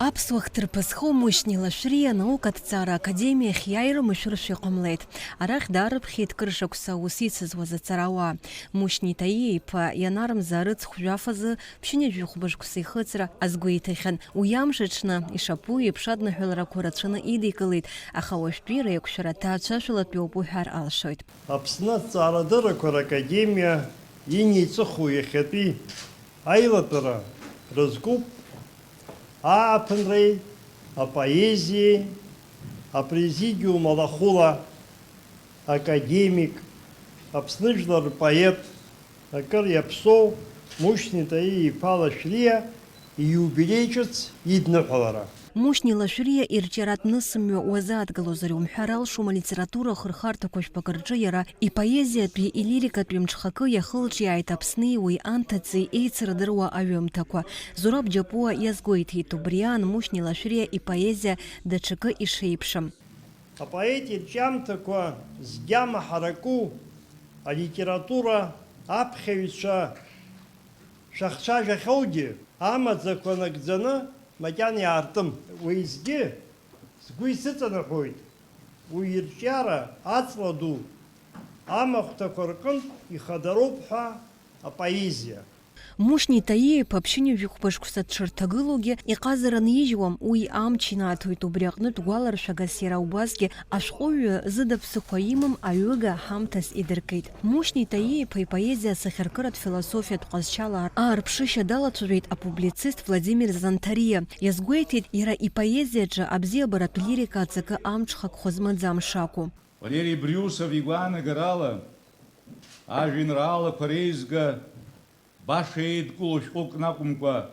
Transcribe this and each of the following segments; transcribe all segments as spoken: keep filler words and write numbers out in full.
Аԥсуа хҭырԥа зхоу Мушьни Лашәриа анаукатә ҭҵаара академиахь иааира машәыршәа иҟамлеит. Арахь даарыԥхьеит кыр шықәса аус ицызуаз аҵарауаа. Мушьни Таииа-иԥа ианармза арыцхә жәаф азы ԥшьынҩажәи хәба шықәса ихыҵра азгәеиҭахьан. Уи амш аҽны, ишаԥу еиԥш, адныҳәаларақәа рацәаны идикылеит, аха уажәтәи реиқәшәара ҭаацәашәалатәиуп уҳәар алшоит. Аԥсны аҭҵаарадыррақәа ракадемиа инеиҵыху иахьатәи аилатәара рызкуп ааԥынреи апоезиеи апрезидиум алахәыла академик, Аԥсны жәлар рпоет, акыр иаԥсоу Мушьни Таииа-иԥа Лашәриа ииубилеи ҿыц идныҳәалара. Мушьни Лашәриа ирҿиаратә нысымҩа уазааҭгылозар иумҳәар алшома алитература ахырхарҭақәа жәпакы рҿы иара ипоезиатәи, илирикатәи мҽхакы иахылҿиааит Аԥсни уи анҭыҵи еицырдыруа аҩымҭақәа. Зураб Џьапуа иазгәеиҭеит, убри аан Мушьни Лашәриа ипоезиа даҽакы ишеиԥшым. Апоет ирҿиамҭақәа згьама ҳараку алитература аԥхьаҩцәа шәахцәажәахьоугьы, амаӡақәа нагӡаны макьана иаартым. Уеизгьы сгәы исыҵанаҳәоит уи ирҿиара аҵла ду амахәҭақәа рҟынтә ихадароуп ҳәа апоезиа. Мушьни Таииа-иԥа ԥшьынҩажәи хәба шықәса дшырҭагылоугьы, иҟазара нижьуам, уи амч инаҭоит, убри аҟнытә гәаларшәагас иара убасгьы ашәҟәыҩҩы зыда ԥсыхәа имам аҩыга ҳамҭас идыркит. Мушьни Таииа-иԥа ипоезиа асахьаркыратә философиатә ҟазшьала аарԥшышьа далацәажәеит апублицист Владимир Занҭариа. Иазгәеиҭеит, иара ипоезиаҿы абзиабаратә лирика аҵакы амҽхакхо змаӡам шакәу. Валери Брюсов игәаанагарала, ажәеинраалақәа реизга баша еидкылоу шәҟәык акәымкәа,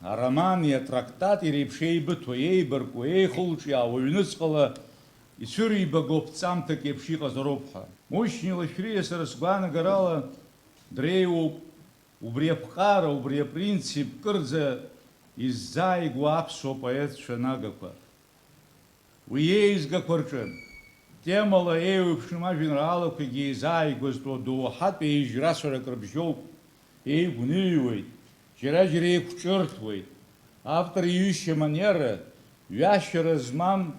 аромани атрактати иреиԥш еибыҭо, еибарку, еихылҿиаау уаҩныҵҟала ицәырибаго ԥҵамҭак еиԥш иҟазароуп ҳәа. Мушьни Лашәриа, сара сгәаанагарала, дреиуоуп убри аԥҟара, убри апринцип кырӡа иззааигәоу аԥсуа поетцәа нагақәа. Уи еизгақәа рҿы темала еиуеиԥшым ажәеинраалақәагьы еизааигәазтәу адоуҳатә еижь рацәарак рыбжьоуп, еигәныҩуеит, џьара-џьара еиқәҿырҭуеит. Автор иҩышьа манера, ҩашьара змам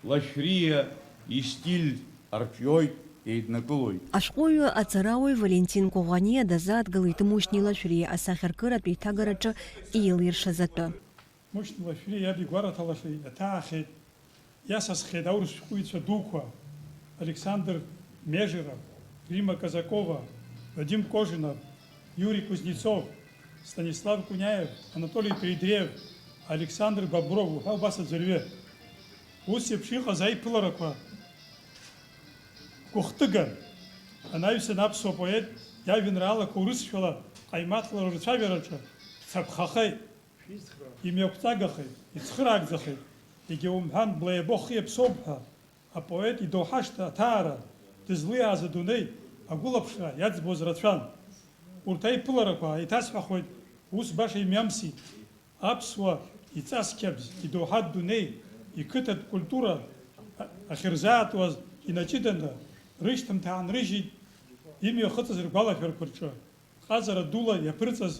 Лашәриа истиль арҿиоит, еиднакылоит. Ашәҟәыҩҩы аҵарауаҩ Валентин Коӷониа дазааҭгылеит Мушьни Лашәриа асахьаркыратә еиҭагараҿы иилиршаз атәы. Мушьни Лашәриа иаб игәараҭа лаша иаҭаахьеит, иасасхьеит аурыс шәҟәыҩҩцәа дуқәа Александр Межеров, Римма Казакова, Вадим Кожинов, Иури Кузнецов, Станислав Куняев, Анатолий Передреев, Александр Бобров уҳәа убас аӡәырҩы. Ус еиԥш иҟаз аиԥыларақәа гәыхҭыган, анаҩсан аԥсуа поет иажәеинраалақәа урысшәала ҟаимаҭла рырцәажәараҿы дцаԥхахеит. Имҩақәҵагахеит, ицхыраагӡахеит, егьа умҳәан, блаебо хи аԥсоуп ҳәа, апоет идоуҳашҭа аҭаара, дызлиааз адунеи, агәылаԥшра иаӡбоз рацәан. Урҭ аиԥыларақәа еиҭасҳәахуеит, ус баша имҩамсит. Аԥсуа иҵасқьабз, идоуҳатә дунеи, иқыҭатә культура ахьырзаатуаз инаҷыданы, рышьҭымҭа аанрыжьит имҩахыҵыз ргәалашәарақәа рҿы. Ҟазара дула иаԥырҵаз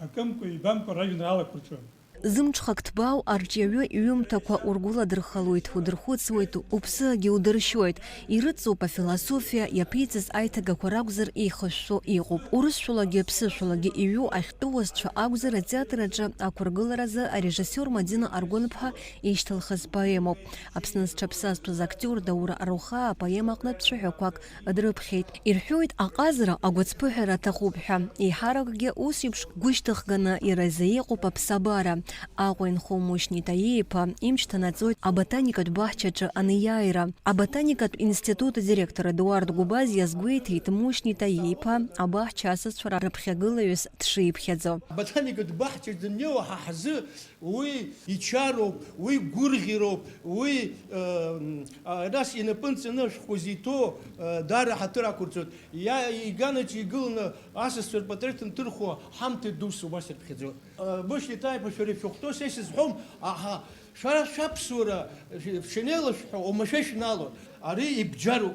акымкәа-ҩбамкәа ражәеинраалақәа рҿы. Зымҽхак ҭбаау арҿиаҩы иҩымҭақәа ургәыладырхалоит, удырхәыцуеит, уԥсыгьы удыршьуеит. Ирыҵоуп афилософиа, иаԥиҵаз аиҭагақәа ракәзар еихышәшәо иҟоуп. Урысшәалагьы ԥсышәалагьы иҩу ахьтәы уасцәа акәзар, атеатр аҿы ақәыргыларазы арежиссиор Мадина Аргәынԥҳа ишьҭылхыз поемоуп. Аԥсны зҽаԥсазтәыз актиор Даур Арухаа апоема аҟнытә цәаҳәақәак дрыԥхьеит. Ирҳәоит, аҟазара агәацԥыҳәара аҭахуп ҳәа. Еиҳаракгьы ус еиԥш гәышьҭыхганы иара изы иҟоуп аԥсабара. Аҟәа инхо Мушьни Таииа-иԥа имч ҭанаҵоит аботаникатә баҳчаҿы анеиааира. Аботаникатә институт адиректор Едуард Гәыбаз иазгәеиҭеит Мушьни Таииа-иԥа абаҳча асасцәа раԥхьагылаҩыс дшиԥхьаӡо. Аботаникатә баҳчаҿ даннеиуа ҳа ҳзы Уи ичароуп, уи гәырӷьароуп, уи, э, м, а, нас инапы нҵаны ашәҟәқәа зиҭо, э, даара ҳаҭыр ақәырҵоит. Иа-, иганаҿ игыланы асасцәа рпатреҭ нҭырхуа ҳамҭа дус убас ирԥхьаӡоит. Э, Мушьни Таииа-иԥа, шәара ишәыхәҭоу са исызҳәом, аха шәара шәаԥсуара, шә-, шәанеилашәҳәо, оумашәа шәнаалоит. Ари ибџьаруп.